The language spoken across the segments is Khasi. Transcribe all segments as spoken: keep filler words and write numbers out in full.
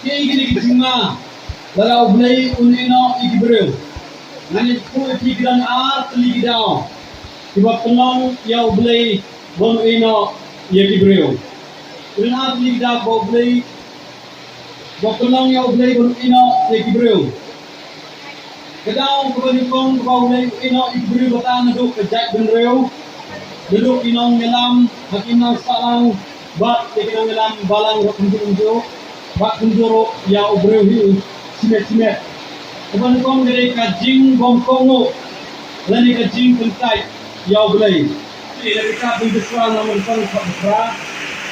Ïa kine ki jingma, lada U Blei un ïehnoh ïa ki briew. Ngan ïathuh ïa phi ki don ar tylli ki daw kiba pynlong ïa U Blei ban ïehnoh ïa ki briew. Ki don ar tylli ki daw ba U Blei, ba pynlong ïa U Blei ban ïehnoh ïa ki briew. Ka daw kaba nyngkong kaba U Blei u ïehnoh ïa ki briew bad naduh ka jaitbynriew, naduh ki nongïalam ha ki nongïalam sahlang bad ki nongïalam balang ruh kumjuh kumjuh, bad kumjuh ruh ïa u briew hi shimet shimet. Kaba nyngkong ka dei ka jingbymkohnguh lane ka jingkyntait ïa U Blei. Te na ka kitab Joshua lynnong ba nyngkong dkhot ba phra,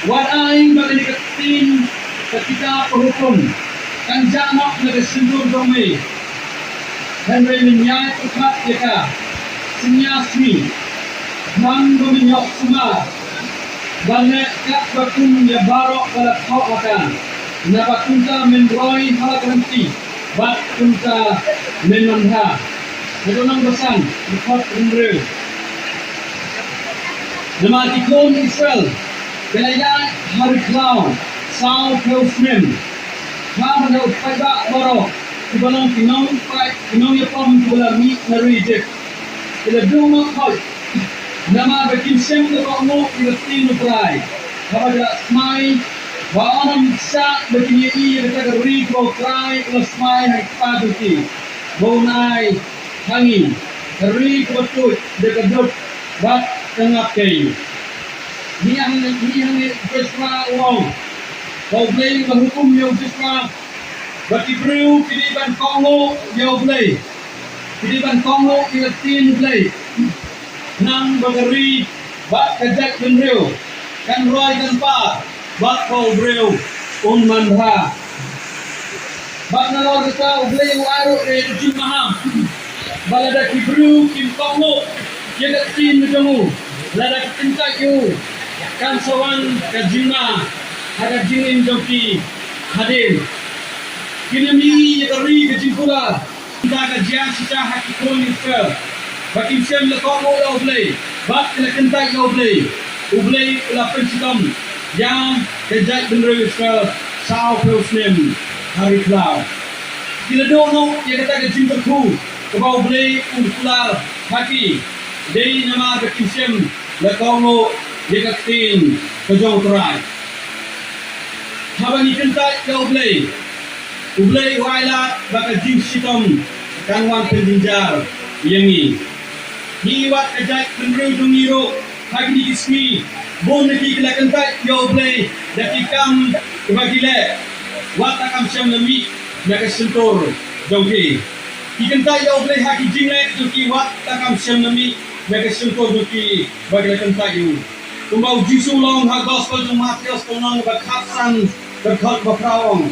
wat ai ba kane ka ktien ka kitab ka hukum kan jah noh na ka shyntur jong me, hynrei men ïaid pyrkhat ïa ka synñia sngi, khnang ba men ïoh sumar ban leh kat ba kum ïa baroh ba la thoh ha ka, naba kumta men roi ha la ka lynti bad kumta men manbha. Ka lynnong ba san, dkhot hynriew. Namar ki khun Israel ki la ïaid ha ri khlaw saw phew snem. Namar u paidbah baroh kiba long ki nongpaid, ki nongïapom kiba la mih na ri Ijipt, ki la duh noh khoit namar ba kim shym la kohnguh ïa ka ktien U Trai, haba ki la smai ba ym shah ba kin ïohi ïa kata ka ri kaba U Trai u la smai ha ki kpa jong ki ba un ai ha ngi, ka ri kaba tuid da ka dud bad ka ngap keiñ. Ngi hangne, ngi hangne Joshua u ong, ba U Blei u la hukum ïa u Joshua ba ki briew ki dei ban kohnguh ïa U Blei, ki dei ban kohnguh ïa ka ktien U Blei, khnang ba ka ri bad ka jaitbynriew kan roi kan par bad ba u briew un manbha. Bad nalor kata U Blei u ai ruh ïa ka jingmaham ba lada ki briew kim kohnguh ïa ka ktien jong u, lada ki kyntait ïa u, kan sa wan ka jingma ha ka jingim jong ki hadien. Kin ym ïohi ïa ka ri ka jingkular. Kumta ka jia shisha ha ki khun Israel ba kim shym la kohnguh ïa U Blei bad ki la kyntait ïa U Blei. U Blei u la pynshitom ïa ka jaitbynriew Israel saw phew snem ha ri khlaw. Ki la duh noh ïa kata ka jingkyrkhu kaba U Blei u kular ha ki, dei namar ba kim shym la kohnguh ïa ka ktien ka jong U Trai. Haba ngi kyntait ïa U Blei, U Blei u ailad ba ka jingshitom kan wan pynjynjar ïa ngi. Ngi wat ka jaitbynriew jong ngi ruh ha kine ki sngi, bun na ki ki la kyntait ïa U Blei da ki kam kiba ki leh, wat la kam shym la mih na ka shyntur jong ki. Ki kyntait ïa U Blei ha ki jingleh jong ki, wat la kam shym la mih na ka shyntur jong ki ba ki la kyntait ïa u. Kumba U Jisu u la ong ha Gospel jong u Mathaios ka lynnong ba khatsan, ka dkhot ba phra, u ong,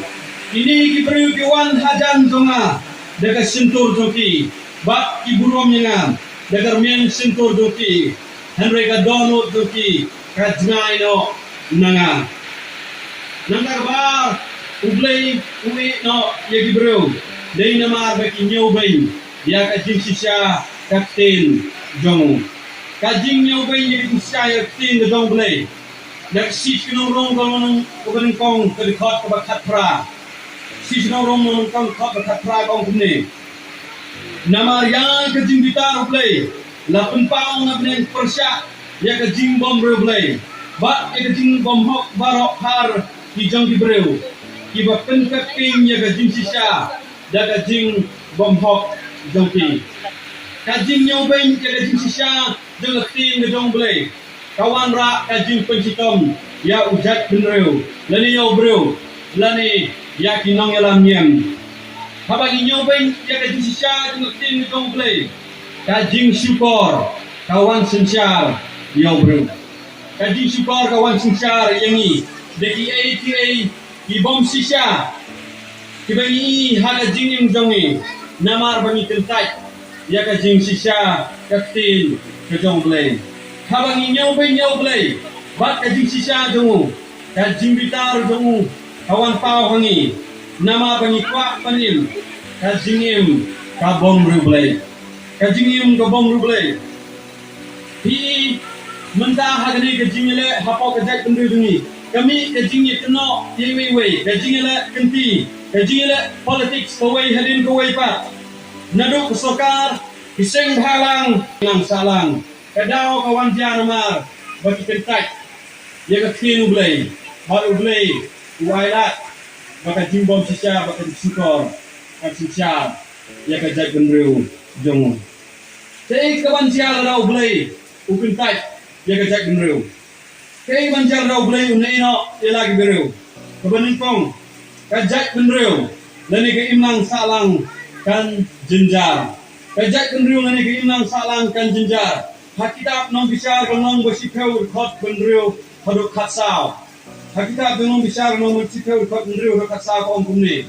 kine ki briew ki wan hajan jong nga da ka shyntur jong ki bad ki burom ïa nga da ka rmiang shyntur jong ki, hynrei ka dohnud jong ki ka jngai noh na nga. Nangta kaba ar, U Blei u ïehnoh ïa ki briew dei namar ba ki ñiewbeiñ ïa ka jingshisha ka ktien jong u. Ka jingñiewbeiñ ïa ka jingshisha ïa ka ktien ka jong U Blei. Na ka Shi Shnong Rom ka lynnong kaba nyngkong ka dkhot kaba khatphra. Shi Shnong Rom lynnong nyngkong dkhot ba khatphra ka ong kumne. Namar ïa ka jingbitar U Blei la pynpaw na bneng pyrshah ïa ka jingbymriewblei bad ïa ka jingbymhok baroh phar ki jong ki briew kiba pynpep pyn ïa ka jingshisha da ka jingbymhok jong ki. Ka jingñiewbeiñ ïa ka jingshisha jong ka ktien ka jong U Blei ka wanrah ka jingpynshitom ïa u jaitbynriew lane ïa u briew lane ïa ki nongïalam niam. Haba ngi ñiewbeiñ ïa ka jingshisha jong ka ktien ka jong U Blei, ka jingshukor ka wan synshar ïa u briew. Ka jingshukor ka wan synshar ïa ngi da kiei kiei ki bym shisha kiba ngi i ha ka jingim jong ngi namar ba ngi kyntait ïa ka jingshisha ka ktien ka jong U Blei. Haba ngi ñiewbeiñ ïa U Blei bad ka jingshisha jong u, ka jingbitar jong u ka wan paw ha ngi namar ba ngi kwah ban im ka jingim ka bymriewblei. Ka jingim ka bymriewblei. Phi, mynta ha kane ka jingïaleh hapoh ka jaitbynriew jong ngi, Ka mih ka jingïakynnoh iwei iwei, ka jingïaleh kynti, ka jingïaleh politics kawei hadien kawei pat. Naduh ka sorkar, ki seng bhalang, lang sahlang. Ka daw ka wan jia namar ba ki kyntait ïa ka ktien U Blei, bad U Blei u ailad ba ka jingbym shisha, ba ka jingshukor, ka jingshar ïa ka jaitbynriew jong u. Te ka wan jia lada U Blei u kyntait ïa ka jaitbynriew. Kaei ban jar da U Blei u neh noh ïa la ki briew. Kaba nyngkong, ka jaitbynriew lane ka imlang sahlang kan jynjar. Ka jaitbynriew lane ka imlang sahlang kan jynjar. Ha kitab Nongbishar ka lynnong ba shiphew, dkhot ba hynriew haduh khatsaw. Ha kitab Nongbishar ka lynnong ba shiphew, dkhot ba hynriew haduh khatsaw ka ong kumne: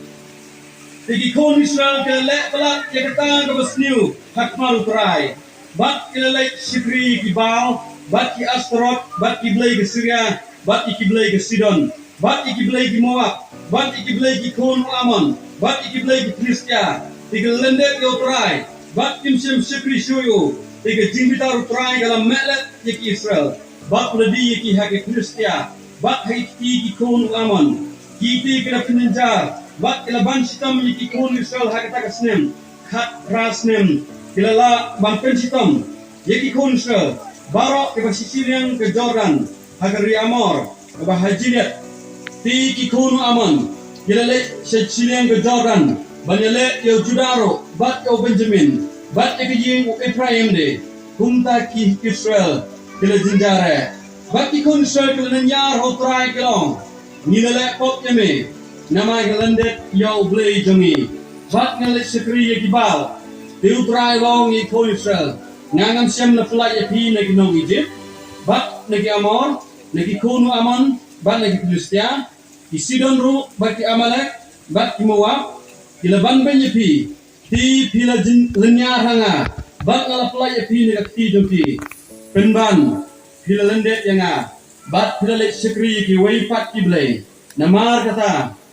Te ki khun Israel ki la leh palat ïa kata kaba sniew ha khmat U Trai, bad ki la leit shakri ïa ki Baal, bad ki Ashtoreth, bad ki blei ka Syria, bad ïa ki blei ka Sidon, bad ïa ki blei ki Moab, bad ïa ki blei ki khun u Ammon, bad ïa ki blei ki Philistia. Te ki la lyndet ïa U Trai, bad kim shym shakri shuh ïa u. Te ka jingbitar U Trai ka la meh leh ïa ki Israel, bad u la die ïa ki ha ki Philistia, bad ha ki kti ki khun u Ammon. Ki kti ki la pynjynjar, bad ki la ban shitom ïa ki khun Israel ha kata ka snem. Khatphra snem ki la lah ban pynshitom ïa ki khun Israel baroh kiba shiliang ka Jordan, ha ka ri Amor kaba ha Gilead. Te ki khun u Ammon ki la leit sha shiliang ka Jordan ban ïaleh ïa u Judah ruh, bad ïa u Benjamin, bad ïa ka ïing u Ephraim de. Kumta ki Israel ki la jynjar eh. Bad ki khun Israel ki la nyiar ha U Trai, ki la ong: Ngi la leh pop ïa me, namar ngi la lyndet ïa U Blei jong ngi, bad ngi la leit shakri ïa ki Baal. Te U Trai u la ong ïa ki khun Israel: Nga ngam shym la pyllait ïa phi na ki nong Ijipt, bad na ki Amor, na ki khun u Ammon, bad na ki Philistia. Ki Sidon ruh, bad ki Amalek, bad ki Moab, ki la banbeiñ ïa phi. Te phi la jin-, lynñiar ha nga, bad nga la pyllait ïa phi na ka kti jong phi. Pynban phi la lyndet ïa nga, bad phi la leit shakri ïa kiwei pat ki blei. Namar kata,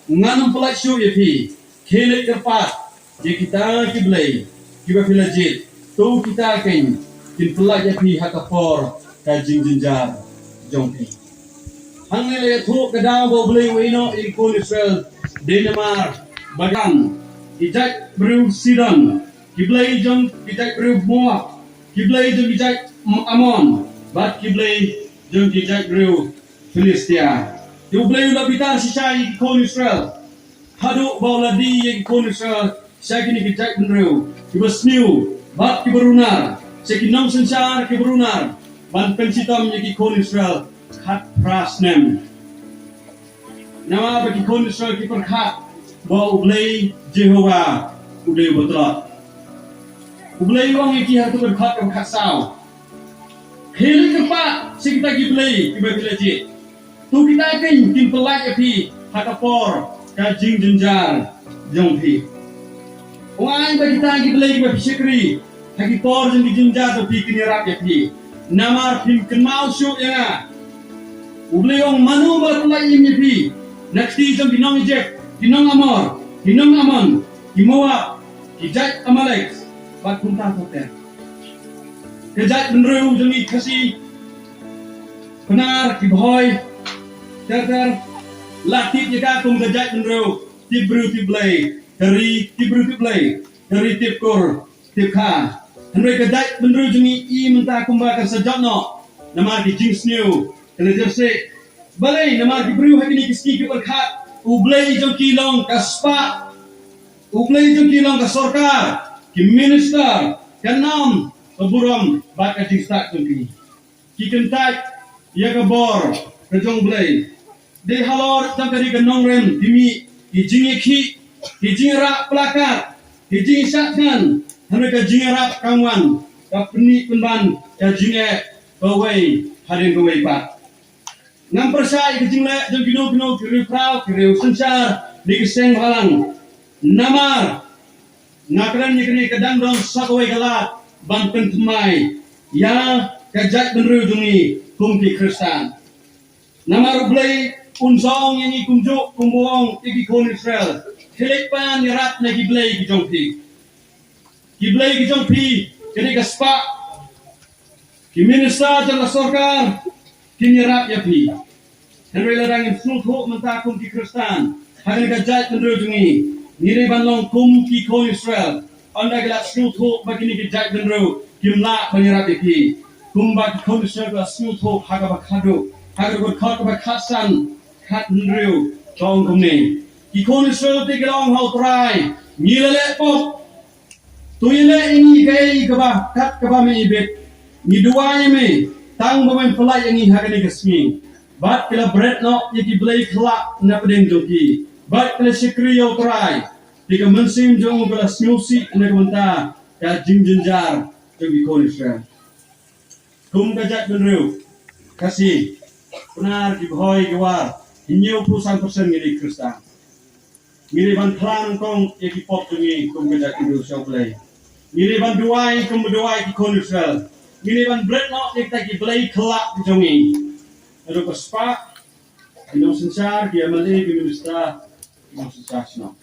ngan ym pyllait shuh ïa phi. Khie leit kyrpad ïa kita ki blei kiba phi la jied, to kita keiñ kin pyllait ïa phi ha ka por ka jingjynjar jong phi. Hangne la ïathuh ka daw ba U Blei u ïehnoh ïa ki khun Israel, dei namar ba kan ki jaitbynriew Sidon, ki blei jong ki jaitbynriew Moab, ki blei jong ki jait Ammon, bad ki blei jong ki jaitbynriew Philistia. Te U Blei u la bitar shisha ïa ki khun Israel, haduh ba u la die ïa ki khun Israel sha kine ki jaitbynriew kiba sniew bad kiba runar, sha ki nongsynshar kiba runar, ban pynshitom ïa ki khun Israel khatphra snem. Namar ba ki khun Israel ki pyrkhat ba U Blei Jehobah u dei uba tlot. U Blei u ong ïa ki ha kato ka dkhot kaba khatsaw: Khie leit kyrpad sha kita ki blei kiba phi la jied, to kita keiñ kin pyllait ïa phi ha ka por ka jingjynjar jong phi. Ong ai ba kita ki blei kiba phi shakri ha ki por jong ki jingjynjar jong phi kin ïarap ïa phi, namar phim kynmaw shuh ïa nga. U Blei u ong: Mano ba la pyllait ïa phi na ka kti jong ki nong Ijipt, ki nong Amor, ki nong Ammon, ki Moab, ki jait Amalek, bad kumta ter ter. Ka jaitbynriew jong ngi Khasi, Pnar, ki Bhoi, ter ter, la tip ïa ka kum ka jaitbynriew tip briew tip Blei, ka ri tip briew tip Blei, ka ri tip kur tip kha. Hynrei ka jaitbynriew jong ngi i mynta kumba kan sa jot noh namar ki jingsniew, ka la jyrsieh. Balei? Namar ki briew ha kine ki sngi ki pyrkhat U Blei jong ki long ka spah, U Blei jong ki long ka sorkar, ki minister, ka nam, ka burom bad ka jingstad jong ki. Ki kyntait ïa ka bor ka jong U Blei. Dei halor tang ka ri ka nongrim ki mih ki jingïakhih, ki jingïarap plakat, ki jingshah thngan, hynrei ka jingïarap kam wan, ka pynmih pynban ka jingeh kawei hadien kawei pat. Ngam pyrshah ïa ka jingleh jong kino kino ki riewphraw, ki riew synshar, ne ki seng bhalang. Namar nga kren ïa kane ka dang don sa kawei ka lad ban pynthymmai ïa ka jaitbynriew jong ngi kum ki Khristan. Namar U Blei un sa ong ïa ngi kumjuh kumba u ong ïa ki khun Israel: Khie leit pan ïarap na ki blei ki jong phi. Ki blei ki jong phi, kane ka spah, ki minister jong ka sorkar kin ïarap ïa phi. Hynrei lada ngin sngewthuh mynta kum ki Khristan ha kane ka jaitbynriew jong ngi, ngi dei ban long kum ki khun Israel. Ynda ki la sngewthuh ba kine ki jaitbynriew kim lah ban ïarap ïa ki, kumba ki khun Israel ki la sngewthuh ha kaba khadduh, ha ka dkhot kaba khatsan, khathynriew, ka ong kumne: Ki khun Israel te ki la ong ha U Trai, ngi la leh pop. To ïaleh ïa ngi kaei kaba kat kaba me ibit. Ngi duwai ïa me tang ba men pynlait ïa ngi ha kane ka sngi. Bad ki la bret noh ïa ki blei khyllah na pdeng jong ki, bad ki la shakri ïa U Trai. Te ka mynsiem jong u ka la sngewsih na ka bynta ka jingjynjar jong ki khun Israel. Kum ka jaitbynriew Khasi, Pnar, ki Bhoi, ki War, hynñiewphew san percent ngi dei Khristan. Ngi dei ban phla nyngkong ïa ki pop jong ngi kum ka jaitbynriew sha U Blei. Ngi dei ban duwai kum ba duwai ki khun Israel. Ngi dei ban bret noh ïa kita ki blei khyllah jong ngi. Naduh ka spah, ki nongsynshar, ki M L A, ki minister, ki nongsynshar shnong.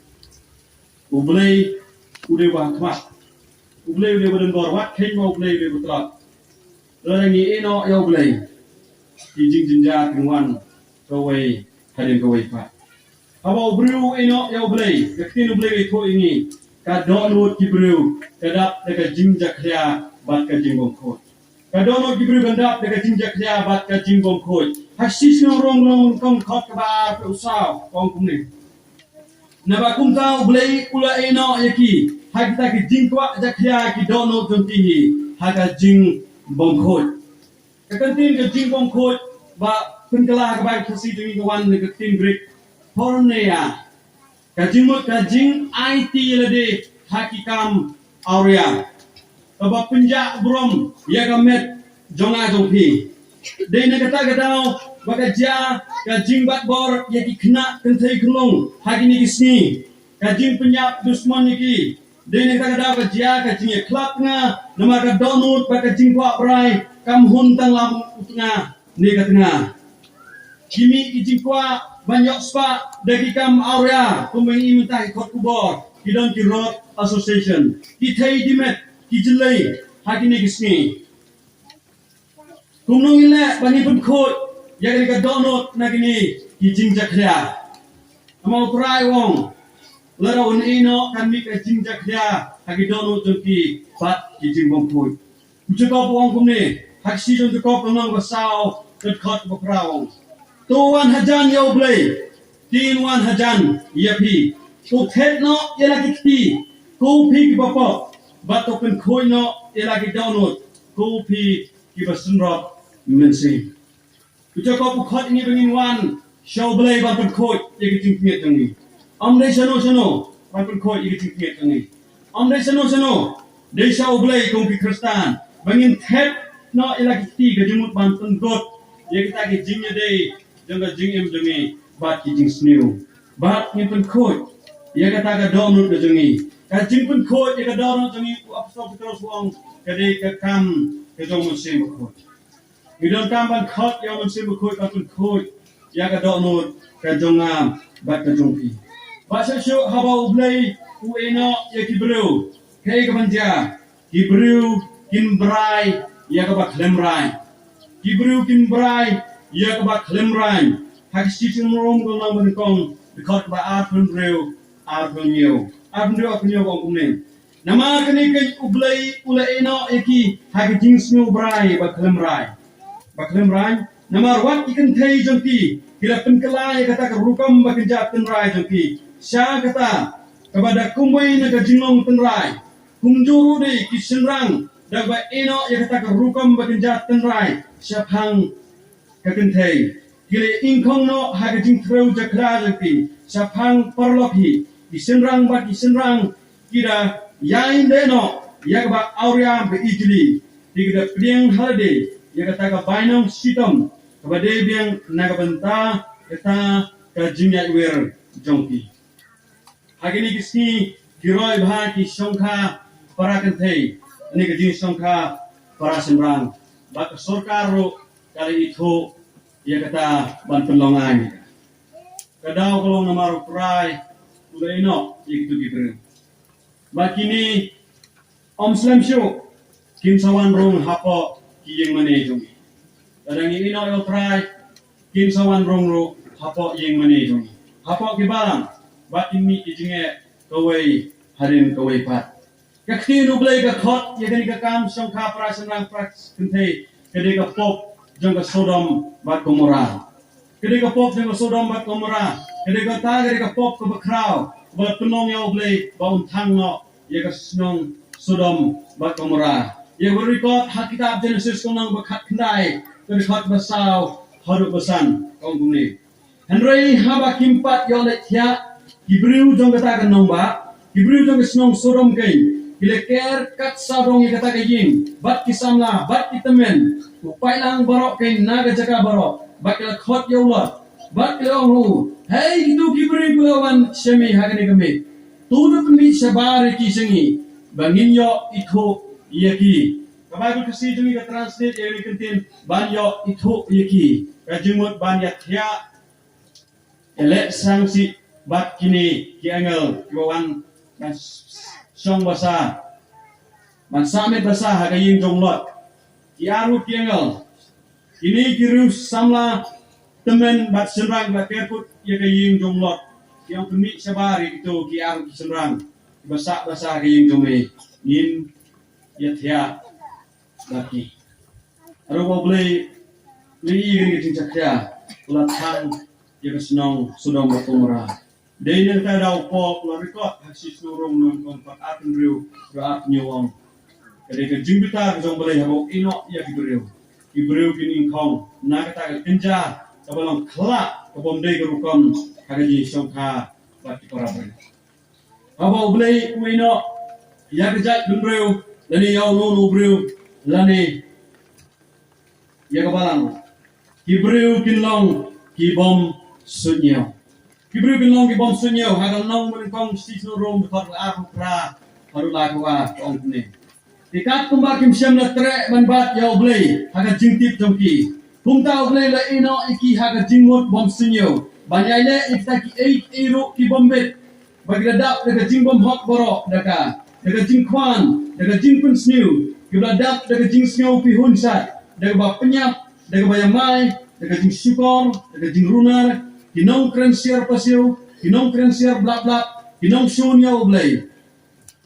U Blei u dei uba khmat. U Blei u dei uba don bor, wat kheiñ ma U Blei u dei uba tlot. Lada ngi ïehnoh ïa U Blei, ki jingjynjar kin wan kawei hadien kawei pat. Haba u briew u ïehnoh ïa U Blei, ka ktien U Blei ka ïathuh ïa ngi, ka dohnud ki briew ka dap da ka jingjakhlia bad ka jingbymkhuid. Ka dohnud ki briew kan dap da ka jingjakhlia bad ka jingbymkhuid. Ha shi Shnong Rom, Rom, Rom, dkhot kaba arphew saw, ka ong kumne: Naba kumta U Blei u la ïehnoh ïa ki ha kita ki jingkwah jakhlia ki dohnud jong ki hi ha ka jingbymkhuid. Ka ktien ka jingbymkhuid ba pynkylla ha ka Baibl Khasi jong ngi ka wan na ka ktien Greek porneia. Ka jingmut ka jingaiti ïa lade ha ki kam awria, kaba pynjah burom ïa ka met jong nga jong phi. Dei na kata ka daw ba ka jia ka jingbat bor ïa ki khynnah kynthei khyllung ha kine ki sngi. Ka jingpynïap dusmon ïa ki. Dei na kata ka daw ka jia ka jingïakhlad tnga, namar ka dohnud bad ka jingkwah brai kam hun tang lam u tnga ne ka tnga. Ki mih ki jingkwah ban ïoh spah da ki kam awria, kumba ngi i mynta, ki khot khubor, ki don ki road association, ki thei dimet, ki jlei ha kine ki sngi. Kumno ngin leh ba ngin pynkhuid ïa kane ka dohnud na kine ki jingjakhlia? Namar U Trai u ong, lada un ïehnoh kan mih ka jingjakhlia ha ki dohnud jong ki bad ki jingbymkhuid. U Jakob u ong kumne, ha ka shithi jong u Jakob, lynnong ba saw, ka dkhot ba phra, u ong: To wan hajan ïa U Blei, te un wan hajan ïa phi. To thet noh ïa la ki kti, ko phi kiba pop, bad to pynkhuid noh ïa la ki dohnud, ko phi kiba synrop mynsiem. U Jakob u khot ïa ngi ba ngin wan sha U Blei ban pynkhuid ïa ki jingpynïaid jong ngi. Ym dei shano shano ban pynkhuid ïa ki jingpynïaid jong ngi. Ym dei shano shano, dei sha U Blei kum ki Khristan ba ngin thet noh ïa la ki kti, ka jingmut ban pynkut ïa kita ki jingïadei jong ka jingim jong ngi bad ki jingsniew. Bad ngin pynkhuid ïa kata ka dohnud ka jong ngi. Ka jingpynkhuid ïa ka dohnud jong ngi, u Apostol Petros u ong, ka dei ka kam ka jong u Mynsiem Bakhuid. Ngi donkam ban khot ïa u Mynsiem Bakhuid ban pynkhuid ïa ka dohnud ka jong nga bad ka jong phi. Ba shuh shuh haba U Blei u ïehnoh ïa ki briew, kaei kaban jia? Ki briew kin brai ïa kaba khlem rai. Ki briew kin brai ïa kaba khlem rai. Ha ka shithi Rom, ka lynnong ba nyngkong, dkhot ba arphew hynriew, arphew hynñiew, arphew hynriew, arphew hynñiew, ka ong kumne: Namar kane keiñ U Blei u la ïehnoh ïa ki ha ka jingsngewbrai ba khlem rai. Ba khlem rai, namar wat ki kynthei jong ki, ki la pynkylla ïa kata ka rukom ba kynja tynrai jong ki sha kata kaba da kumwei na ka jinglong tynrai. Kumjuh ruh de ki shynrang, da kaba ïehnoh ïa kata ka rukom ba kynja tynrai shaphang ka kynthei, ki la ïaingkhong noh ha ka jingthreu jakhlia jong ki shaphang paralok hi. Ki shynrang bad ki shynrang ki da ïaineh noh ïa kaba awria ba ijli, te ki da pdiang ha lade ïa kata ka bainong shitom kaba dei biang na ka bynta kata ka jingïaid wir jong ki. Ha kine ki sngi ki roi bha ki shongkha para kynthei, ne ka jingshongkha para shynrang, bad ka sorkar ruh ka la ithuh ïa kata ban pynlong aiñ. Ka daw ka long namar U Trai u la ïehnoh ïa kito ki briew. Bad kine ym slem shuh kin sa wan rung hapoh ki ïing mane jong ngi. Lada ngi ïehnoh ïa U Trai, Kin sa wan rung ruh hapoh ïing mane jong ngi, hapoh ki balang, bad kin mih ki jingeh kawei hadien kawei pat. Ka ktien U Blei ka khot ïa kane ka kam shongkha para shynrang para kynthei, ka dei ka pop jong ka Sodom bad Gomorrah. Ka dei ka pop jong ka Sodom bad Gomorrah. Ka dei kata, ka dei ka pop kaba khraw, kaba la pynlong ïa U Blei ba un thang noh ïa ka shnong Sodom bad Gomorrah. Ïa kaba record ha kitab Genesis ka lynnong ba khatkhyndai, ka dkhot ba saw haduh ba san, ka ong kumne: Hynrei haba kim pat ïoh leit thiah, ki briew jong kata ka nongbah, ki briew jong ka shnong Sodom keiñ, ki la ker kat sawdong ïa kata ka ïing, bad ki samla, bad ki tymmen, u paidlang baroh keiñ na ka jaka baroh, bad ki la khot ïa u Lot, bad ki la ong ha u: Hei kito ki briew ki la wan sha me ha kane ka miet, to da pynmih shabar ïa ki sha ngi, ba ngin ïoh ithuh ïa ki. Ka Baibl Khasi jong ngi ka translate ïa kane ka ktien ban ïoh ithuh ïa ki, ka jingmut ban ïathiah, ïaleh sangsi bad kine ki angel kiba wan ban shong basa, ban sah miet basa ha ka ïing jong u Lot. Ki arngut ki angel, kine ki riew samla tymmen bad shynrang ba kerkut ïa ka ïing jong u Lot, ki ong: Pynmih shabar ïa kito ki arngut ki shynrang kiba sah basa ha ka ïing jong me, ngin ïathiah bad ki. Haduh ba U Blei u ïohi ïa ka jingshakri, u la thang ïa ka shnong Sodom bad Gomorrah. Dei na kata ka daw u Paul u la record ha ka shithi sha ki Rom, lynnong ba khatar, dkhot arphew hynriew haduh arphew hynñiew, u ong: Ka dei ka jingbitar ka jong U Blei haba u ïehnoh ïa ki briew. Ki briew kin ingkhong na kata ka kynja kaba long khyllah, ka bym dei ka rukom, ha ka jingshongkha bad ki para briew. Haba U Blei u ïehnoh ïa ka jaitbynriew, lane ïa uno uno u briew, lane ïa ka balang, ki briew kin long ki bym suidñiew. Ki briew kin long ki bym suidñiew. Ha ka lynnong ba nyngkong shithi sha ki Rom, dkhot arphew phra haduh laiphew ar, ka ong kumne: Te kat kumba kim shym la treh ban bat ïa U Blei ha ka jingtip jong ki, kumta U Blei u la ïehnoh ïa ki ha ka jingmut bym suidñiew, ban ïaleh ïa kita kiei kiei ruh ki bym bit, ba ki la dap da ka jingbymhok baroh, da ka, da ka jingkhwan, da ka jingpynsniew, ki ba la dap da ka jingsngew pyrshah, da kaba pynïap, da kaba ïamai, da ka jingshukor, da ka jingrunar, ki nongkren syiar pasiaw, ki nongkren syiar blap blap, ki nongshun ïa U Blei,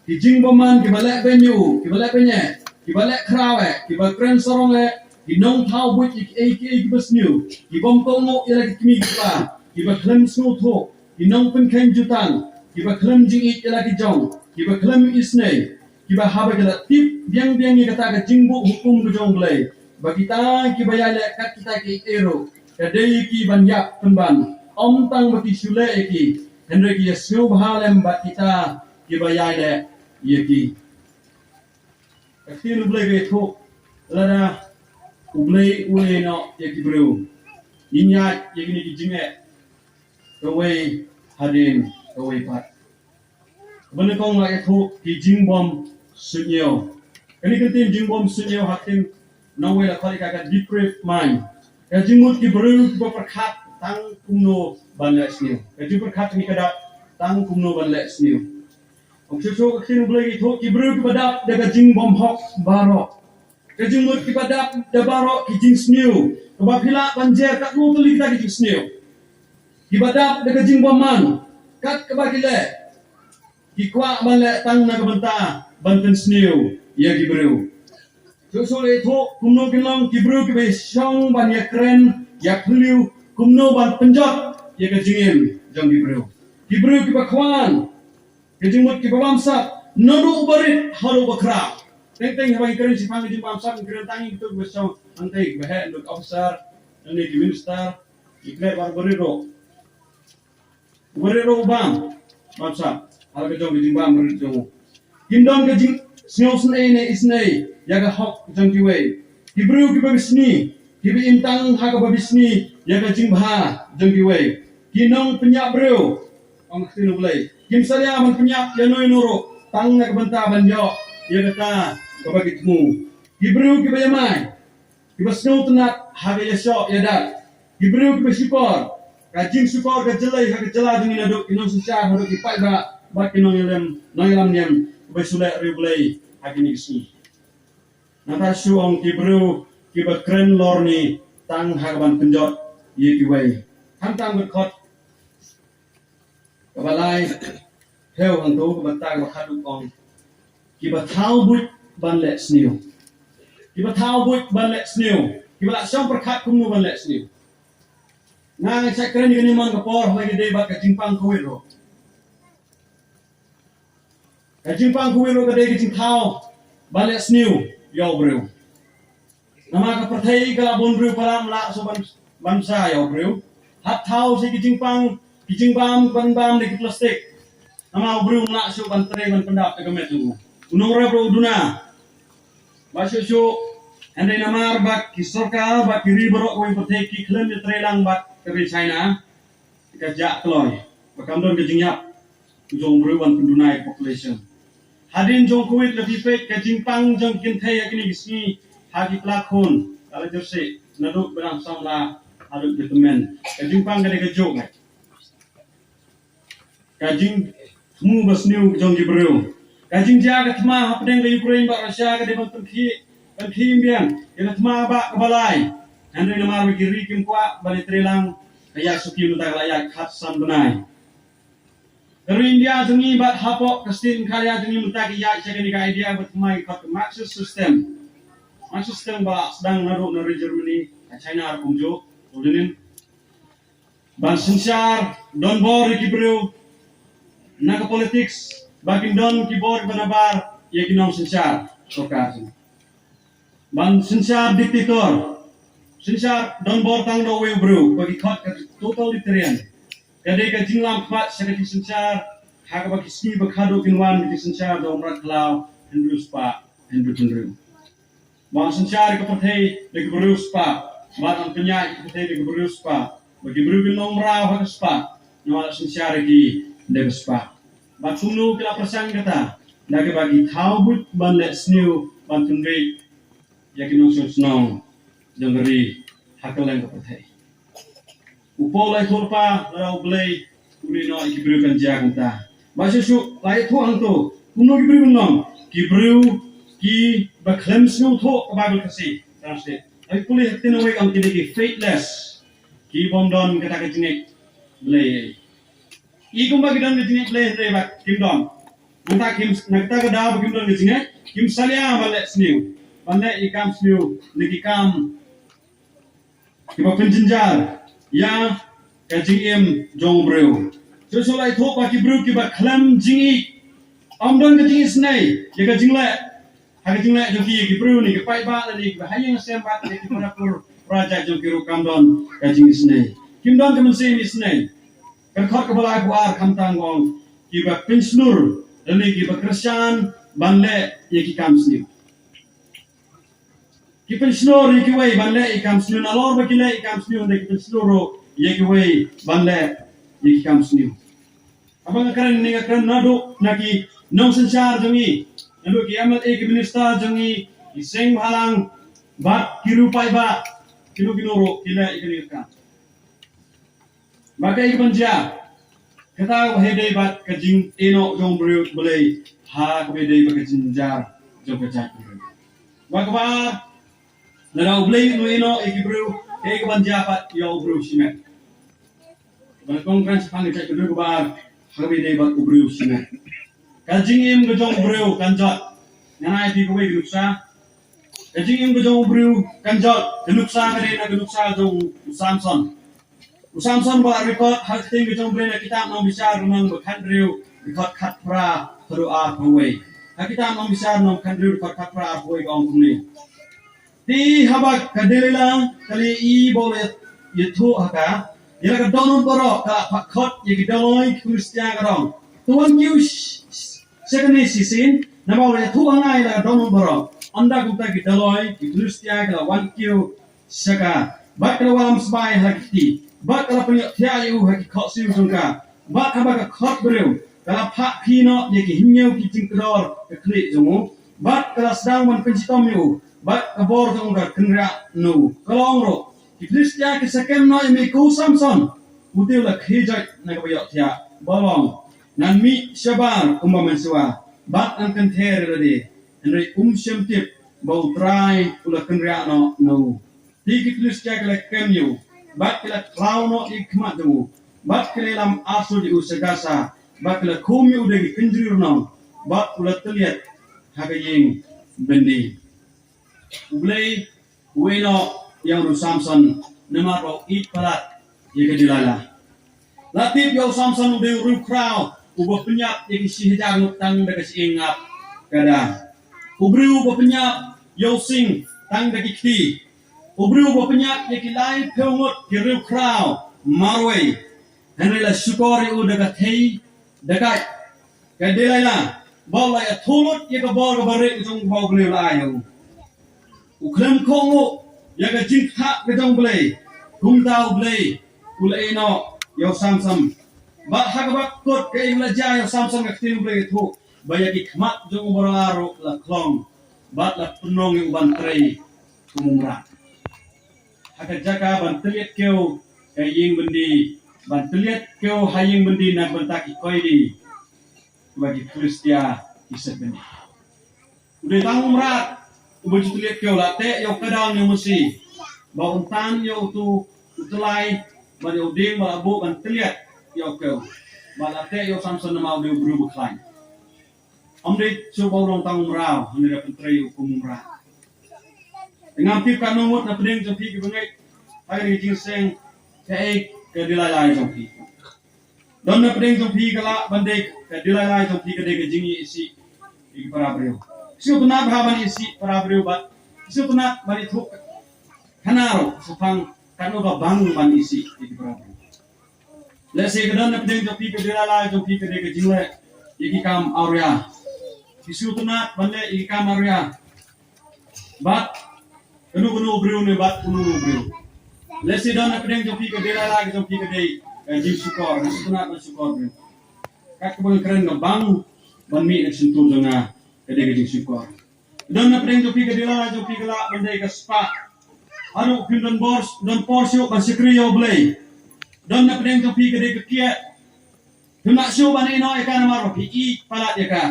ki jingbymman, ki ba leh beiñ ïa u, ki ba leh beiñ eh, ki ba leh khraw eh, ki ba kren sarong eh, ki nongthaw buit ïa kiei kiei ki ba sniew, ki bym kohnguh ïa la ki kmie ki kpa, ki ba khlem sngewthuh, ki nongpynkheiñ jutang, ki ba khlem jingïeit ïa la ki jong, ki ba khlem isynei, ki ba haba ki la tip biang biang ïa kata ka jingbuh hukum ka jong U Blei, ba kita ki ba ïaleh kat kita kiei kiei ruh, ka dei ki ban ïap pynban, ym tang ba ki shu leh ïa ki, hynrei ki ïasngewbha lem bad kita ki ba ïaleh ïa ki. Ka ktien U Blei ka ïathuh, lada U Blei u ïehnoh ïa ki briew, ngin ïaid ïa kine ki jingeh kawei hadien kawei pat. Ba nyngkong la ïathuh ki jingbym suidñiew. Kane ka ktien jingbym suidñiew ha ka ktien nongwei la khot ïa ka ka depraved mind. Ka jingmut ki briew kiba pyrkhat tang kumno ban leh sniew. Ka jingpyrkhat jong ki ka dap tang kumno ban leh sniew. Ong shuh shuh ka ktien U Blei ka ïathuh ki briew kiba dap da ka jingbymhok baroh. Ka jingmut kiba dap da baroh ki jingsniew, kaba phi lah ban jer katno tylli kita ki jingsniew. Kiba dap da ka jingbymman, kat kaba ki leh, ki kwah ban leh tang na ka bynta ban pynsniew ïa ki briew. Shuh shuh la ïathuh kumno kin long ki briew kiba shong ban ïakren ïaphylliew kumno ban pynjot ïa ka jingim jong ki briew. Ki briew kiba khwan, ka jingmut kiba bamsap, naduh uba rit haduh uba khraw. Teng teng haba ngi kren shaphang ka jingbamsap, ngi kren tang ïa kito kiba shong hangtei, kiba heh, ki officer, lane ki minister, ngi kren bad uba rit ruh. Uba rit ruh u bam, bamsap ha la ka jong ka jingbam rit jong u. Kim don ka jingsngewsynei ne isynei ïa ka hok jong kiwei. Ki briew kiba bishni, kiba im tang ha kaba bishni ïa ka jingbha jong kiwei. Ki nongpynïap briew, ong ka ktien U Blei, kim salia ban pynïap ïano ïano ruh tang na ka bynta ban ïoh ïa kata kaba ki thmu. Ki briew kiba ïamai, kiba sngewtynnat ha ka ïashoh ïadat. Ki briew kiba shukor, ka jingshukor ka jyllei ha ka jylla jong ngi, naduh ki nongsynshar haduh ki paidbah bad ki nongïalam, nongïalam niam, kiba shu leh riewblei ha kine ki sngi. Nangta shu ong ki briew kiba kren lorni tang ha kaban pynjot ïa kiwei. Khamtam ka dkhot kaba lai, phew hangto, kaba khatduh ong: Kiba thaw buit ban leh sniew. Kiba thaw buit ban leh sniew. Kiba la shong pyrkhat kumno ban leh sniew. Nga nga shait kren ïa kane man ka por, haba ïadei bad ka jingpang Covid ruh. Ka jingpang Covid ruh ka dei ka jingthaw ban leh sniew ïa u briew. Namar ka pyrthei ka la bun briew palat, ym lah shuh ban, ban sah ïa u briew. Hap thaw sa ki jingpang, ki jingbam, ban bam da ki plastik. Namar u briew um lah shuh ban trei, ban pyndap ïa ka met jong u. U nongrep ruh u duna. Ba shuh shuh, hynrei namar ba ki sorkar, ba ki ri baroh kawei pyrthei ki khlem ïatreilang bad ka ri China, ka jah kloi, ba kam don ka jingïap jong u briew ban pynduna ïa ka population. Hadien jong Covid, lada phi peit ka jingpang jong ki kynthei ha kine ki sngi ha ki pla khun, ka la jyrsieh naduh ba dang samla haduh ka tymmen. Ka jingpang ka dei kajuh, eh. Ka jingthmu basniew jong ki briew. Ka jingjia ka thma hapdeng ka Ukraine bad Russia ka dei ban pynkhih, pynkhih biang ïa ka thma bah kaba lai. Hynrei namar ba ki ri kim kwah ban ïatreilang, ka ïaid suki mynta ka la ïaid khatsan bnai. Ka ri India jong ngi bad hapoh ka state Meghalaya jong ngi mynta ki ïaid sha kane ka idea ba thma ki khot ka Marxist system. Marxist system ba sdang naduh na ri Germany, ka China ruh kumjuh, u Lenin. Ban synshar donbor ïa ki briew na ka politics, ba kin don ki bor ba nabar ïa ki nongsynshar sorkar. Ban synshar dictator, synshar donbor tang da uwei u briew, ba ki khot ka totalitarian. Ka dei ka jinglam khmat sha ka jingsynshar ha kaba ki sngi ba khadduh kin wan ka jingsynshar da u mrad khlaw hynriew spah hynriew hynriew. Ban synshar ïa ka pyrthei da ki briew spah, ban pynïaid ïa ka pyrthei da ki briew spah, ba ki briew kin long mraw ha ka spah, namar la synshar ïa ki da ka spah. Bad kumno ki la pyrshang kata? Da kaba ki thaw buit ban leh sniew, ban pynrih ïa ki nongshong shnong jong ka ri ha kylleng ka pyrthei. U Paul u la ïathuh lypa, lada U Blei un ïehnoh ïa ki briew kan jia kumta. Ba shuh shuh la ïathuh hangto kumno ki briew kin long. Ki briew kiba khlem sngewthuh ka Baibl Khasi, translate. Haba pule ha ktien Awei ong ki dei ki faithless, ki bym don kata ka jingngeit Blei. I kumba ki don ka jingngeit Blei hynrei ba kim don. Mynta kim, na kata ka daw ba kim don ka jingngeit, kim salia ban leh sniew, ban leh ïa ki kam sniew, ne ki kam kiba pynjynjar ïa ka jingim jong u briew. Shuh shuh la ïathuh ba ki briew kiba khlem jingïeit, ym don ka jingisynei ïa ka jingleh, ha ka jingleh jong ki, ïa ki briew ne ki paidbah ne kiba ha ïing ha sem bad ïa ki para kur para jait jong ki ruh kam don ka jingisynei. Kim don ka mynsiem isynei. Ka dkhot kaba laiphew ar khamtam ong kiba pynshlur lane kiba kyrshan ban leh ïa ki kam sniew. Ki pynshlur ïa kiwei ban leh ïa ki kam sniew, nalor ba ki leh ïa ki kam sniew, hynrei ki pynshlur ruh ïa kiwei ban leh ïa ki kam sniew. Haba nga kren ne nga kren naduh na ki nongsynshar jong ngi, naduh ki M L A, ki minister jong ngi, ki seng bhalang bad ki riew paidbah, kino kino ruh ki leh ïa kane ka kam. Ba kaei kaban jia? Kata kaba ïadei bad ka jingïehnoh jong u briew Blei ha kaba ïadei bad ka jingjynjar jong ka jaitbynriew. Ba kaba ar, lada U Blei un ïehnoh ïa ki briew, kaei kaban jia pat ïa u briew shimet? Ba la kong kren shaphang ka jaitbynriew, kaba ar ha kaba ïadei bad u briew shimet. Ka jingim ka jong u briew kan jot. Ngan ai ïa phi kawei ka nuksa. Ka jingim ka jong u briew kan jot. Ka nuksa ka dei na ka nuksa jong u Samson. U Samson ba la record ha ka ktien ka jong u Blei na kitab Nongbishar lynnong ba khathynriew, dkhot khatphra haduh arphew wei. Ha kitab Nongbishar lynnong khathynriew, dkhot khatphra arphew wei ka ong kumne. Te haba ka Delila ka la ïohi ba u la ïathuh ha ka, ïa la ka dohnud baroh, ka la phah khot ïa ki dolloi ki Philistia, ka ong, to wan kiew sh-, sh-, sha kane shisien, naba u la ïathuh ha nga ïa la ka dohnud baroh. Ynda kumta ki dolloi ki Philistia ki la wan kiew sha ka, bad ki la wallam sbai ha la ki kti, bad ki la pynïohthiah ïa u ha ki khohsiew jong ka. Bad haba ka khot briew ka la phah khie noh ïa ki hynñiew ki jingkdor ka khlieh jong u, bad ka la sdang ban pynshitom ïa u, bad ka bor jong u ka kynriah na u. Ka la ong ruh, ki Philistia ki sa kem noh ïa me ko Samson. U te u la khie joit na kaba ïohthiah, ba u ong, ngan mih shabar kumba mynshuwa, bad ngan kynther ïa lade. Hynrei um shym tip ba U Trai u la kynriah noh na u. Te ki Philistia ki la kem ïa u, bad ki la khlaw noh ïa ki khmat jong u, bad ki la lam arsu ïa u sha Gaza, bad ki la khum ïa u da ki kynjri rnong, bad u la tylliat ha ka ïing byndi. U Blei u ïehnoh ïa u Samson namar ba u ïeit palat ïa ka Delilah. La tip ïa u Samson u dei u riewkhraw uba pynïap ïa ki shi hajar ngut tang da ka shyieng ap kada. U briew uba pynïap ïa u sing tang da ki kti. U briew uba pynïap ïa ki laiphew ngut ki riewkhraw marwei. Hynrei la shukor ïa u da ka thei da ka, ka Delilah, ba la ïathuh lut ïa ka bor kaba rit jong u ba U Blei u la ai ïa u. U khlem kohnguh ïa ka jingkhah ka jong U Blei, kumta U Blei u la ïehnoh ïa u Samson. Bad ha kaba kut kaei ba la jia ïa u Samson, ka ktien U Blei ka ïathuh ba ïa ki khmat jong u baroh la khlong, bad la pynlong ïa u ban trei kum u mrad. Ha ka jaka ban tylliat kiew ha ïing byndi, ban tylliat kiew ha ïing byndi na ka bynta ki koidi, ba ki Khristia ki set byndi. U dei tang u mrad uba ju tylliat kiew, la teh ïa u kdang ïa u masi, ba un tan ïa utu u tyllai, ba ïa u dieng ba la buh ban tylliat ïa u kiew, ba la teh ïa u Samson namar u dei u briew ba khlaiñ. Ym dei shuh ba u long tang u mraw, hynrei da pyntrei ïa u kum u mrad. Te ngam tip katno ngut na pdeng jong phi kiba ngeit ha kane ka jingseng, kaei ka Delilah jong phi. Don na pdeng jong phi ka lah ban dei ka Delilah jong phi ka dei ka jingïeit isih ïa ki para briew. Sngewtynnat bha ban isih para briew bad sngewtynnat ban ithuh khana ruh shaphang katno ka bang ban isih ïa ki para briew. Lehse ka don na pdeng jong phi ka Delilah jong phi ka dei ka jingleh ïa ki kam awria. Phi sngewtynnat ban leh ïa ki kam awria. Bad kano kano u briew ne bad kano kano u briew. Lehse don na pdeng jong phi ka Delilah ka jong phi ka dei ka jingshukor, ka sngewtynnat ban shukor briew. Kat kaba nga kren ka bang ban mih na ka shyntur jong nga ka dei ka jingshukor. Don na pdeng jong phi ka Delilah jong phi ka lah ban dei ka spah. Haduh phim don bor, don por shuh ban shakri ïa U Blei. Don na pdeng jong phi ka dei ka kiad. Phim lah shuh ban ïehnoh ïa ka namar ba phi ïeit palat ïa ka.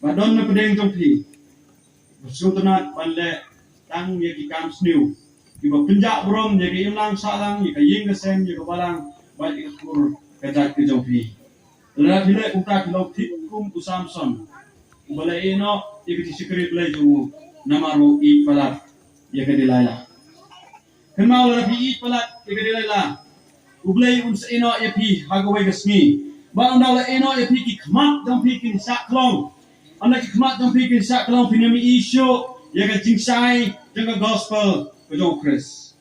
Ba don na pdeng jong phi ba sngewtynnat ban leh tang ïa ki kam sniew kiba pynjah burom ïa ka imlang sahlang, ïa ka ïing ka sem, ïa ka balang, bad ïa ka kur ka jait ka jong phi. Lada phi leh kumta phi long thik kum u Samson uba la ïehnoh ïa ka jingshakri Blei jong u namar ba u ïeit palat ïa ka Delilah. Kynmaw lada phi ïeit palat ïa ka Delilah, U Blei un sa ïehnoh ïa phi ha kawei ka sngi. Bad ynda u la ïehnoh ïa phi ki khmat jong phi kin shah khlong. Ynda ki khmat jong phi kin shah khlong phin ym ïohi shuh ïa ka jingshai jong ka gospel ka jong u Khrist.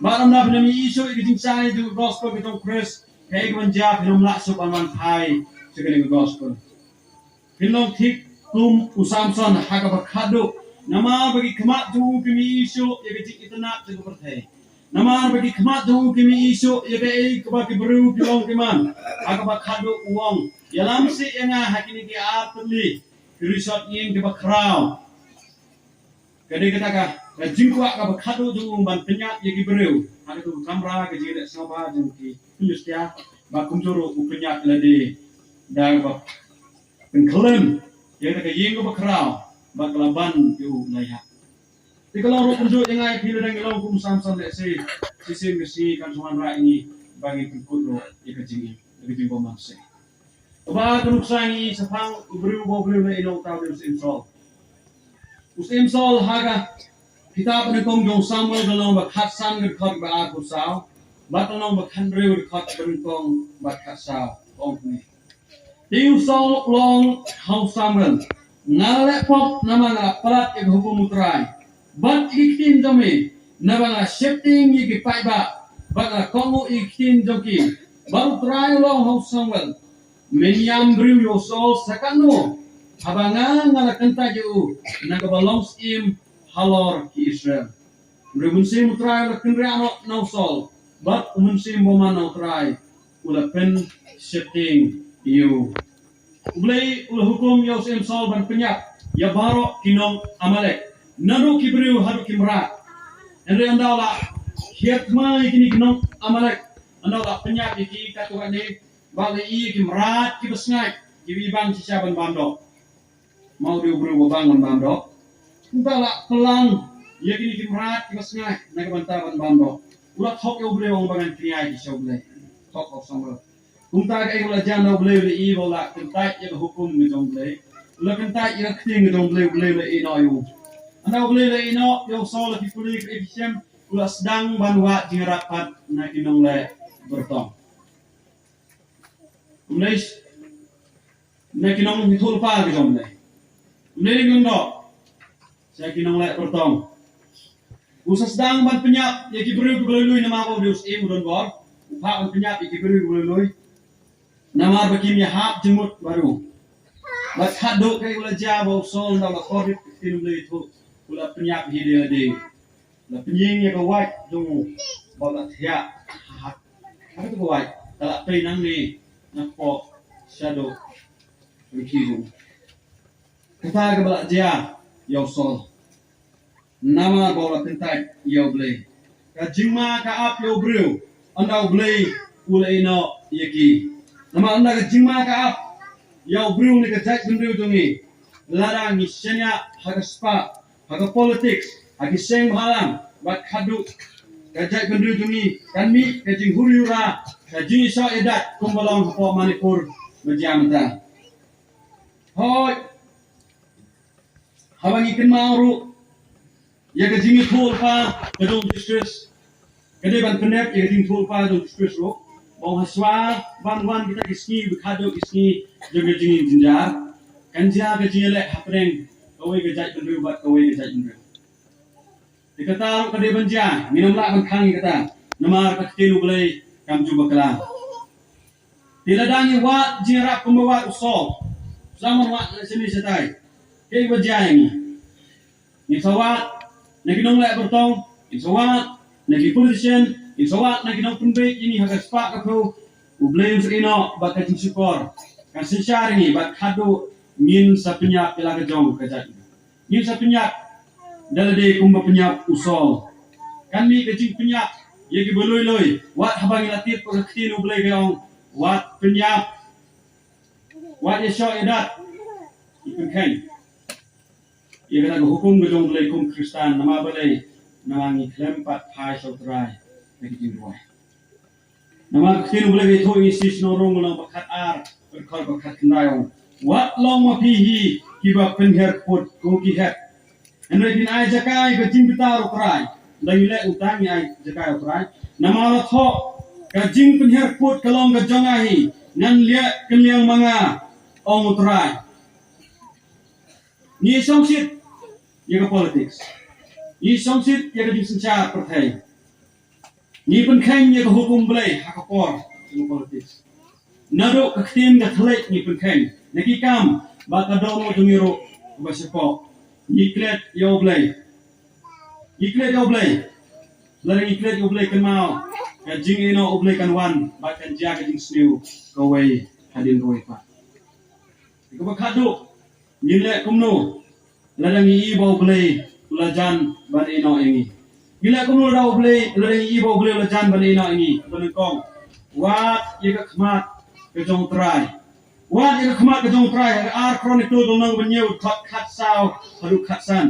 Bad ynda phin ym ïohi shuh ïa ka jingshai jong ka gospel ka jong u Khrist, kaei kaban jia, phin ym lah shuh ban wan phai sha kane ka gospel. Phin long thik kum u Samson ha kaba khatduh. Namar ba ki khmat jong u kim ïohi shuh ïa ka jingitynnat jong ka pyrthei. Namar ba ki khmat jong u kim ïohi shuh ïa kaei kaba ki briew ki long ki man. Ha kaba khatduh u ong, ïalam seh ïa nga ha kine ki ar tylli ki rishot ïing kiba khraw. Ka dei kata ka, ka jingkwah kaba khatduh jong u ban pynïap ïa ki briew. Ha katu ka kamra ka jingïaleh sngewbha jong ki Philistia. Bad kumjuh ruh u pynïap ïa lade da kaba pynkhlem ïa kata ka ïing kaba khraw bad ka la ban ïa u la ïap. Te ka long ruh kumjuh ïa nga ïa phi lada ngi long kum u Samson lehse shisien ka sngi kan sa wanrah ïa ngi ba ngin pynkut ruh ïa ka jingim, ïa ka jingbymman seh. Kaba ar ka nuksa ngi i shaphang u briew uba U Blei u la ïehnoh, uta u dei u Syiem Saul. U Syiem Saul ha ka kitab Banyngkong jong u Samuel ka lynnong ba khatsan ka dkhot ba arphew saw bad ka lynnong ba khathynriew ka dkhot Banyngkong ba khatsaw. Ong kumne. Te u Saul u la ong ha u Samuel, nga la leh pop namar nga la palat ïa ka hukum U Trai bad ïa ki ktien jong me, naba nga la sheptieng ïa ki paidbah bad nga la kohnguh ïa ki ktien jong ki. Bad U Trai u la ong ha u Samuel, men ïam briew ïa u Saul sa katno, haba nga, nga la kyntait ïa u na kaba long syiem halor ki Israel. Hynrei u Mynsiem U Trai u la kynriah noh na u Saul bad u Mynsiem Bymman na U Trai u la pynsheptieng ïa u. U Blei u la hukum ïa u Syiem Saul ban pynïap ïa baroh ki nong Amalek, naduh ki briew haduh ki mrad. Hynrei ynda u la hiar thma ïa kine ki nong Amalek, ynda u la pynïap ïa ki katto katne, bad u la ïohi ïa ki mrad kiba sngaid kiba ibang shisha ban bam doh. Ma u dei u briew uba bang ban bam doh. Kumta u la pynlang ïa kine ki mrad kiba sngaid na ka bynta ban bam doh. U la thok ïa U Blei, u ong ba ngan kñia ïa ki sha U Blei. Thok, thok song. Kumta kaei kaba la jia na U Blei, u la ïohi ba u la kyntait ïa ka hukum ka jong U Blei. U la kyntait ïa ka ktien ka jong U Blei, U Blei u la ïehnoh ïa u. Haba U Blei u la ïehnoh ïa u Saul, la ki pule, kaei ba shem, u la sdang ban wad jingïarap pat na ki nongleh byrtong. Kumne, na ki nongïathuhlypa ki jong U Blei. Kumne, ki nongdoh sha ki nongleh byrtong. U sa sdang ban pynïap ïa ki briew kiba lui lui, namar ba u dei u syiem, u don bor. U phah ban pynïap ïa ki briew kiba lui lui, namar ba kim ïahap jingmut bad u. Bad khadduh kaei kaba la jia, ba u Saul, haba u la khot ïa ka ktien U Blei, u la pynïap hi da lade. La pynïeng ïa ka wait jong u, bad la thiah ha hat. Haba ka wait ka la pei nangne na kpoh shaduh ryngki jong u. Kata kaba la jia ïa u Saul, namar ba u la kyntait ïa U Blei. Ka jingma ka ap ïa u briew, ynda U Blei u la ïehnoh ïa ki. Namar ynda ka jingma ka ap ïa u briew ne ka jaitbynriew jong ngi, lada ngi shaniah ha ka spah, ha ka politics, ha ki seng bhalang, bad khadduh ka jaitbynriew jong ngi kan mih ka jinghuri hura, ka jingïasoh ïadat kumba long hapoh Manipur ba jia mynta. Hooid, haba ngi kynmaw ruh ïa ka jingïathuhlypa ka jong u Jisu Khrist, ka dei ban pynneh ïa ka jingïathuhlypa ka jong u Jisu Khrist ruh, ba u hashwa ban wan kita ki sngi, ba khadduh ki sngi jong ka jingïeng jynjar, kan jia ka jingïaleh hapdeng kawei ka jaitbynriew bad kawei ka jaitbynriew. Te kata ruh ka dei ban jia, ngin ym lah ban khang ïa kata, namar ka ktien U Blei kam ju bakla. Te lada ngi wad jingïarap kumba wad u Saul, sdang ban wad na shane shatai, kaei ba jia ïa ngi? Ngin sa wad na ki nongleh byrtong, ngin sa wad na ki politician, ngin sa wad na ki nongpynbeit ïa ngi ha ka spah ka phew, U Blei un sa ïehnoh bad ka jingshukor kan synshar ïa ngi, bad khadduh ngin sa pynïap ïa la ka jong ka jait. Ngin sa pynïap da lade kumba pynïap u Saul. Kan mih ka jingpynïap ïa kiba lui lui, wat haba ngi la tip ka ktien U Blei ka ong, wat pynïap, wat ïasoh ïadat. Ngi pynkheiñ ïa kata ka hukum ka jong U Blei kum Khristan, namar balei? Namar ngi khlem pat phai sha U Trai da ki jingduwai. Namar ka ktien U Blei ka ïathuh ïa ngi, Shi Shnong Rung lynnong ba khatar, dkhot ba khatkhyndai, ong, wat long ma phi hi kiba pynhiar kput kum ki hep. Hynrei phin ai jaka ïa ka jingbitar U Trai. Lada ngi leh kumta ngi ai jaka U Trai. Namar la thoh, ka jingpynhiar kput ka long ka jong nga hi, ngan leh kylliang ma nga, ong U Trai. Ngi shongshit ïa ka politics. Ngi shongshit ïa ka jingsynshar pyrthei. Ngi pynkheiñ ïa ka hukum Blei ha ka por jong ka politics. Naduh ka ktien ka thylliej ngi pynkheiñ, na ki kam bad ka dohnud jong ngi ruh kaba shapoh. Ngi klet ïa U Blei. Ngi klet ïa U Blei. Lada ngi klet ïa U Blei, kynmaw, ka jingïehnoh U Blei kan wan bad kan jia ka jingsniew kawei hadien kawei pat. Kaba khadduh, ngin leh kumno lada ngi i ba U Blei u la jan ban ïehnoh ïa ngi? Ngin leh kumno lada U Blei, lada ngi i ba U Blei u la jan ban ïehnoh ïa ngi? Kaba nyngkong, wad ïa ka khmat ka jong U Trai. Wad ïa ka khmat ka jong U Trai. Ha ka Ar Chronicle lynnong ba hynñiew, dkhot khatsaw haduh khatsan.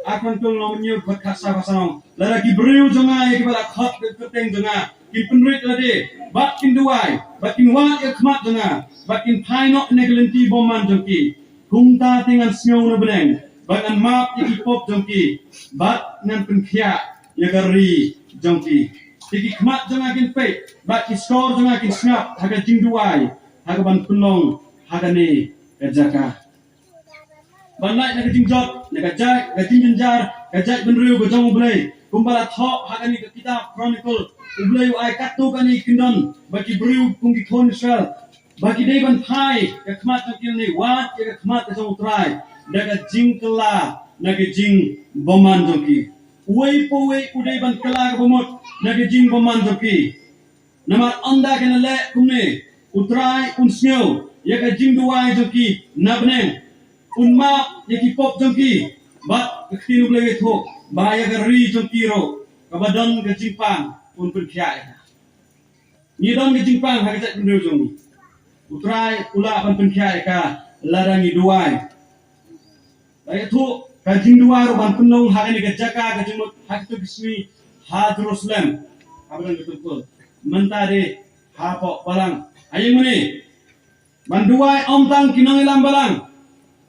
Ar Chronicle lynnong ba hynñiew, dkhot khatsaw, khatsan. Lada ki briew jong nga, ïa kiba la khot da ka kyrteng jong nga, kin pynrit lade bad kin duwai bad kin wad ïa ka khmat jong nga bad kin phai noh na ka lynti bymman jong ki, kumta te ngan sngew na bneng bad ngan map ïa ki pop jong ki bad ngan pynkhiah ïa ka ri jong ki. Te ki khmat jong nga kin peit bad ki shkor jong nga kin sngap ha ka jingduwai, ha kaban pynlong ha kane ka jaka. Ban lait na ka jingjot, na ka jait, ka jingjynjar ka jaitbynriew ka jong U Blei, kumba la thoh ha kane ka kitab Chronicle, U Blei u ai katto katne ki kyndon ba ki briew kum ki khun Israel, ba ki dei ban phai ka khmat jong ki, ne wad ïa ka khmat ka jong U Trai da ka jingkylla na ka jingbymman jong ki. Uwei pa uwei u dei ban kylla ka bamut na ka jingbymman jong ki. Namar ynda kin leh kumne, U Trai un sngew ïa ka jingduwai jong ki na bneng, un map ïa ki pop jong ki, bad ka ktien U Blei ka ïathuh ba ïa ka ri jong ki ruh kaba don ka jingpang un pynkhiah ïa ka. Ngi don ka jingpang ha ka jaitbynriew jong ngi. U Trai u lah ban pynkhiah ïa ka lada ngi duwai. La ïathuh ka jingduwai ruh ban pynlong ha kane ka jaka ka jingmut ha kito ki sngi ha Jerusalem, ha Balang ka templ. Mynta de hapoh Balang. Ha ïing mane ban duwai ym tang ki nongïalam Balang,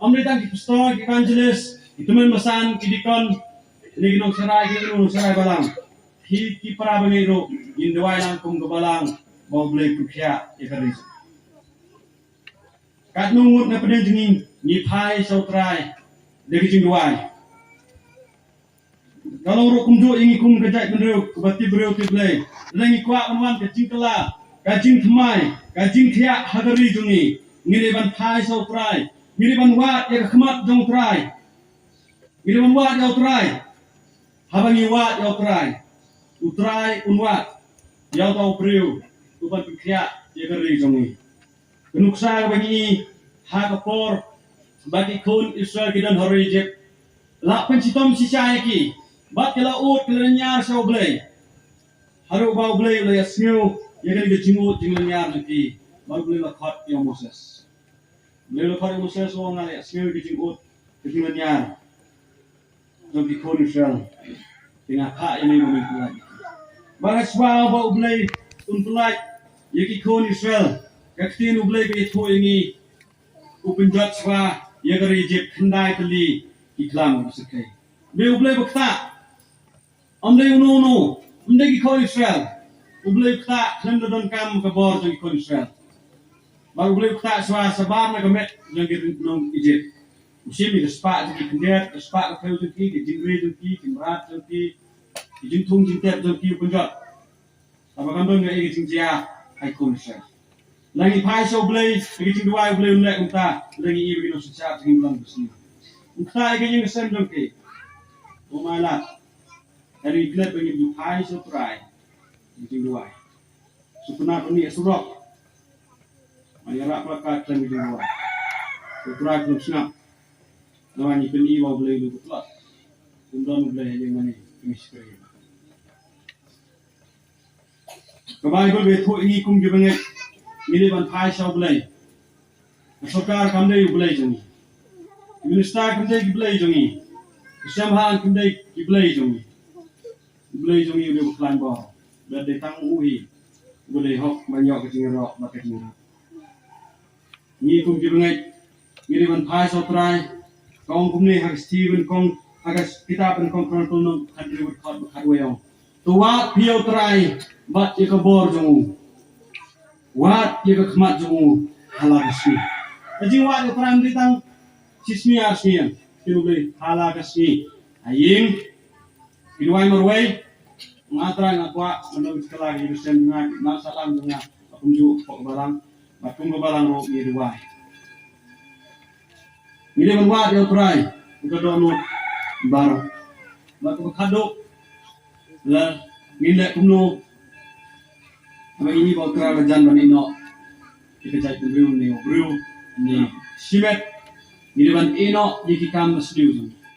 ym dei tang ki pastor, ki evangelist, ki tymmen basan, ki deacon, ne ki nongsharai, ki nongsharai Balang. Phi ki para bangeit ruh ngin duwai lang kum ka Balang ba U Blei u pynkhiah ïa ka ri. Katno ngut na pdeng jong ngi ngi phai sha U Trai da ka jingduwai. Ka long ruh kumjuh ïa ngi kum ka jaitbynriew kaba tip briew tip Blei. Lada ngi kwah ban wan ka jingkylla, ka jingthymmai, ka jingkhiah ha ka ri jong ngi, ngi dei ban phai sha U Trai, ngi dei ban wad ïa ka khmat jong U Trai. Ngi dei ban wad ïa U Trai. Haba ngi wad ïa U Trai, U Trai un wad ïa uta u briew uban pynkhiah ïa ka ri jong ngi. Ka nuksa kaba ngi i ha ka por ba ki khun Israel ki don ha ri Egypt, la pynshitom shisha ïa ki bad ki la ud, ki la lynñiar sha U Blei. Haduh ba U Blei u la ïasngew ïa kane ka jingud jinglynñiar jong ki, bad U Blei u la khot ïa u Moses. U Blei u la khot ïa u Moses, u ong, nga la ïasngew ïa ka jingud ka jinglynñiar jong ki khun Israel. Te nga phah ïa me ba men pyllait. Bad ha shuwa ba U Blei un pyllait ïa ki khun Israel, ka ktien U Blei ka ïathuh ïa ngi, u pynjot shuwa ïa ka ri Egypt khyndai tylli ki khlam kaba syrkhei. Dei U Blei ba ktah. Ym dei uno uno, ym dei ki khun Israel. U Blei u ktah khlem da donkam ka bor jong ki khun Israel. Bad U Blei u ktah shuwa shabar na ka met jong ki nong Egypt. U shim ïa ka spah jong ki khyndiat, ka spah ka phew jong ki, ka jingri jong ki, ki mrad jong ki, ki jingthung jingtep jong ki u pynjot. Haba kam don kaei ka jingjia ha ki khun Israel. Lada ngi phai sha U Blei da ka jingduwai, U Blei un leh kumta. Lada ngi ïohi ba ki nongsynshar jong ngi ki long basniew, un ktah ïa ka ïing ka sem jong ki. Ko Mailat, lada ngi klet ba ngin phai sha U Trai da ka jingduwai. Shu pynap ïa surok, ban ïarap placard khlem ka jingduwai, U Trai un sngap. Namar ngi pyni ba U Blei u dei U Blei ba tlot. Um don U Blei ha ïing mane, ngi shakri. Ka Baibl ba ïathuh ïa ngi kum ki bangeit, ngi dei ban phai sha U Blei. Ka sorkar kam dei U Blei jong ngi. Ki minister kam dei ki blei jong ngi. Ki seng bhalang kam dei ki blei jong ngi. U Blei jong ngi u dei uba khlaiñ bor. Bad dei tang u hi uba dei hok ban ïoh ka jingïaroh bad ka jingïarap. Ngi kum ki bangeit ngi dei ban phai sha U Trai. Ka ong kumne ha ka shithi Nyngkong, ha ka kitab Nyngkong Chronicle, nong khathynriew, dkhot ba khatwei, ong: To wad phi ïa U Trai bad ïa ka bor jong u. Wad ïa ka khmat jong u ha la ka sngi. Ka jingwad ïa U Trai ym dei tang shi sngi ar sngi, ïa U Blei ha la ka sngi. Ha ïing, phi duwai marwei, nga Trai nga kwah ban long ka jingkylla ka jingïaseng jong nga, ki nongshah lang jong nga, bad kumjuh hapoh ka balang, bad kum ka balang ruh ngi duwai. Ngi dei ban wad ïa U Trai, ïa ka dohnud baroh. Bad kaba khatduh, la ngin leh kumno? Haba ngi ïohi ba U Trai u la jan ban ïehnoh ïa ka jaitbynriew ne u briew ne shimet, ngi dei ban ïehnoh ïa ki kam basniew jong ngi.